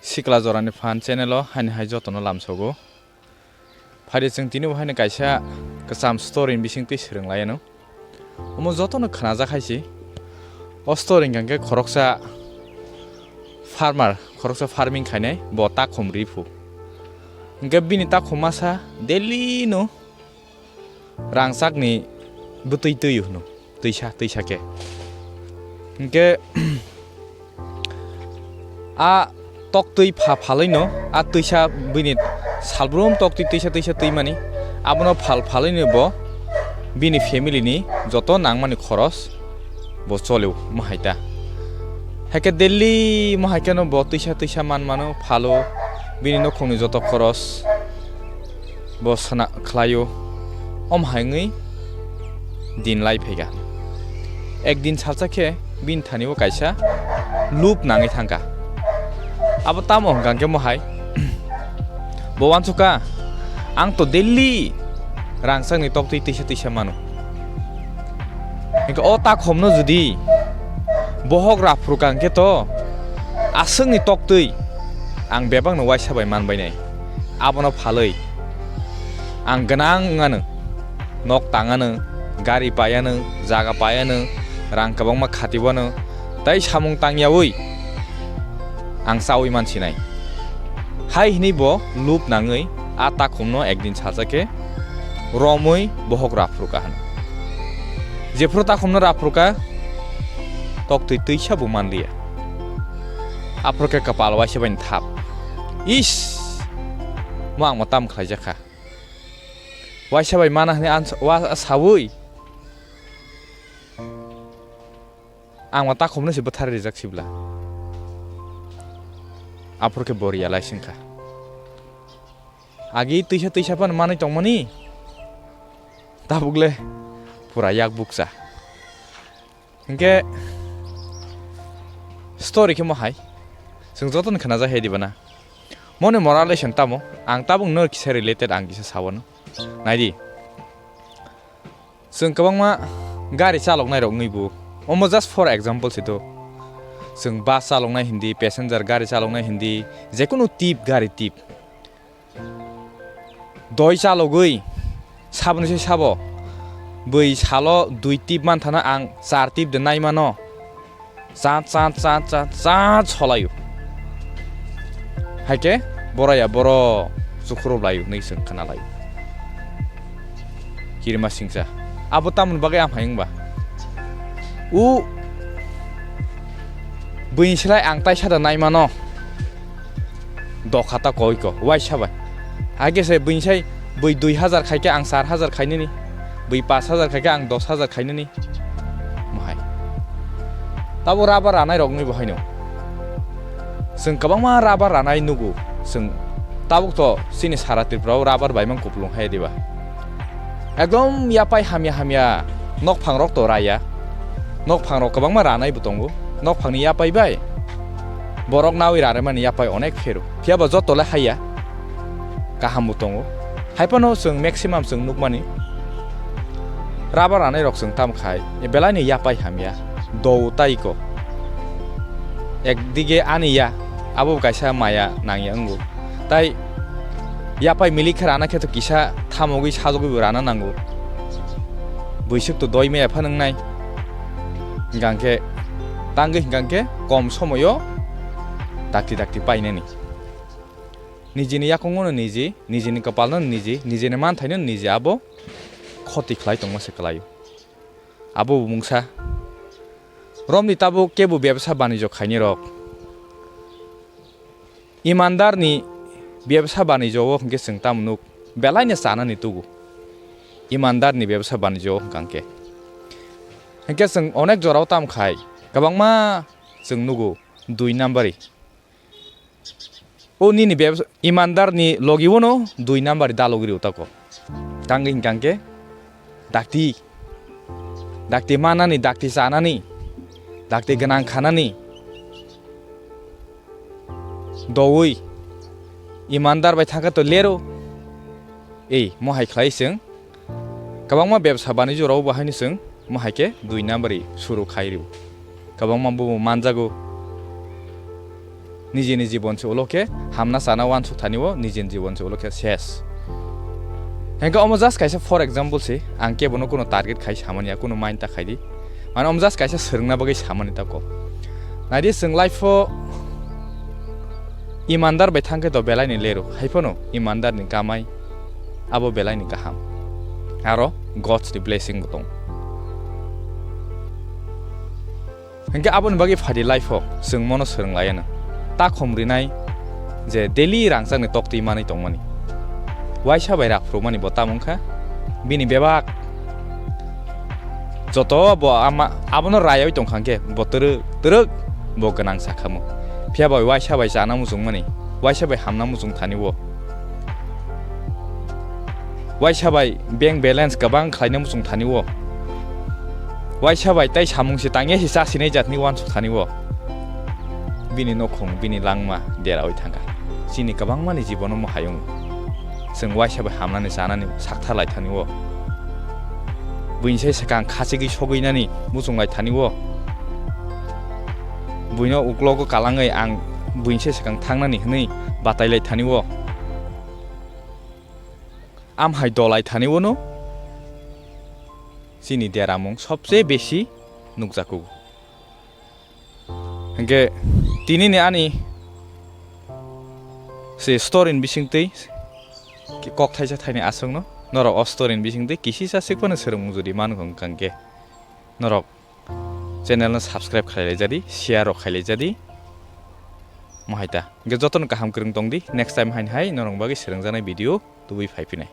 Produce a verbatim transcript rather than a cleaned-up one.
Sikla Jorani Phan channel o haini hai jotono lamsogo. Phaidi chwng tini bo haino kaisa kwcham story ni bisingtwi swrwng lai anw. Omo jotono khnajak hai se. O story hwnkha khe khoroksa farmer, khoroksa farming khainai, bo takhum ri phu. Hwnkhe bini takhum masa daily no rangchakni bwtwi twi hwno, twisa, twisa khe. Hwnkhe a toktwi pha phalwino, a twisa bini salbrum toktwi twisa twisa twimani, abono phal phalwino bo bini family ni joto nangmani khoros bo cholio mohai ta. Haikhe daily mohai kheno bo twisa twisa man mano phalo, bini nokhungni joto khoros bo sana khlaio. Om hai wngwi din lai phaikha. Ekdin salsa khe bini thani o kaisa lup nangwi thangkha. Abo tamo hwnkha khe mohai? Bo uansukha, ang to daily rangchakni toktwi twisa twisa mano. Hwnkhe o takhumno jodi bohok raphurkha hwnkhe to aswkni toktwi ang bebakno uaisa bai manbainai. Abono phalwi ang gwnang wngano, nok tangano, gari paiano, jaga paiano, rang kwbangma khatiwano, tei samung tangyawi ang chawi mansinai. Hai hwnwi bo lup nangwi a takhumno ekdin salsa khe romwi bohok raphurkha hwno. Jephuru takhumno raphurkha, toktwi twisa bo manliya. Aphuru khe kwpal uaisa bai thap. Is! Mo ang mo tam khlaijak kha. Uaisa bai mana hwnwi ang sa-, ua-, sawi. Ang ma takhumno se bwthar rijak sibla. Aphuru khe bo realize wngkha. Agi twisa twisa phano manwi tongmani. Tabuk le pura yak bukcha. Hwnkhe story khe mo hai. Chwng jotono khna jak hai diba na. Moni moral lesson tamo. Ang tabuk no kisa related ang kisa sawano. Naidi. Chwng kwbangma gari chaloknai rok wngwi bo. Omo just for example se do. Chwng bus chaloknai hindi, passenger gari chaloknai hindi, jekunu tip gari tip. Doi chalogwi saboni se sabo. Bwi salo dui tip manthana ang char tip de nai mano. Chat, chat, chat, chat, chat solaio. Haikhe borok ya borok chukhurok laio hwnwi chwng khna laio. Kirima singsa. Abo tamoni bagwi amhai wngba? U bwini slai ang taisa da naimano. Dokha ta koi ko, uaisa bai. Haikhe se bwini sai bwi dui hajar khaikhe ang char hajar khainani. Bwi pash hajar khaikhe ang dosh hajar khainani. Mohai. Tabuk rubber ranai rokni bo haino. Chwng kwbangma rubber ranai nugo. Chwng tabuk to chini sara Tripura o rubber baimang kupulung hai diba. Ekdom yapai hamya hamya nokphang rok to raya. Nokphang rok kwbangma ranai bo tongo. Nokphang ni yapai bai borok nawi raremani yapai onek phero. Phiya ba joto le haiya. Kaham bo tongo. Hai phano chwng maximum chwng nukmani rubber ranai rok chwng tam khai, e belai ni yapai hamya, do tai ko. Ekdige ani ya, abo bo kaisa maya nangya wngo. Tai yapai milik khe rana khe to kisa thamogwi sajogwi bo rana nango. Bwswk to doi maya phano wngnai. Hingkha khe tangwi hingkha khe kom somoyo dakti dakti painani. Nijini yakungo no niji, nijini kwpal no niji, nijini manthai no niji abo khoti khlai tongma se kwlaio. Abo bo mungsa. Romni tabuk kebo bebsa banijo khainai rok. Imandar ni bebsa banijo o hwnkhe chwng tamo nuk belai no chanani tugo. Imandar ni bebsa banijo o hwnkha khe. Hwnkhe chwng onek jora o tamo khai kwbangma chwng nugo dui nambari. O nini bebsa, imandar ni logi o no dui number dalogri o tako. Tangwi hingkha khe dakti, dakti manani, dakti chanani, dakti gwnang khanani. Dowi imandar bai thangkha to lero. Ei, mohai khlai chwng. Kwbangma bebsa banijyo rok bo haino chwng mohai khe dui number ri suru khai rw. Kwbangma bo manjago. Nijini jibon se ulo khe hamna sana wansuk thani o, nijini jibon se ulo khe ses. Hengkhe omo just kaisa for example se, ang kebono kuno target khai samani ya, kuno mind ta khai di. Mane omo just kaisa swrwngna bagwi samani tako. Naidi, chwng life o imandar bai thangkhe to belai ni leru, haiphano imandar ni kamai abo belai ni kaham. Aro God's ni blessing bo tong. Hingke aboni bagwi phadi life o chwng mono swrwng laiya no. Takhum rinai je daily rangchakni toktwi manwi tongmani. Waisa bai rak phurumani bo tamo wngkha bini bebak. Joto bo ama, abono rayoi tongkha hingke bo twrwk twrwk bo gwnang sakhamu. Phiya bai waisa bai chana muchungmani, waisa bai hamna muchung thani o. Waisa bai bank balance kwbang khlaina muchung thani o. Waisa bai tai samung se tangya se chasinai jatni wansuk thani o. Bini nokhung, bini langma deraui thangkha. Chini kwbangmani jibono mohayung. Chwng waisa bai hamnani chanani sakthar lai thani o. Buini sai swkang khachigwi sogwinani muchung lai thani o. Buino uklogo kalangwi ang buini sai swkang thangnani hwnwi batai lai thani o. Amhai dolai thani o no chini deramung sobse besi nukjago. Hingke tini ni ani se story ni bisingtwi kok thaisa thaini aswkno norok o story ni bisingtwi kisisa sikphano swrwngmung jodi manu hwnkha hingke norok channel no subscribe khlai laijadi, share rok khai laijadi. Mohaita. Hingke jotono kaham kwrwng tongdi. Next time haini hai norok bagwi swrwngjaknai video tubui phai phinai.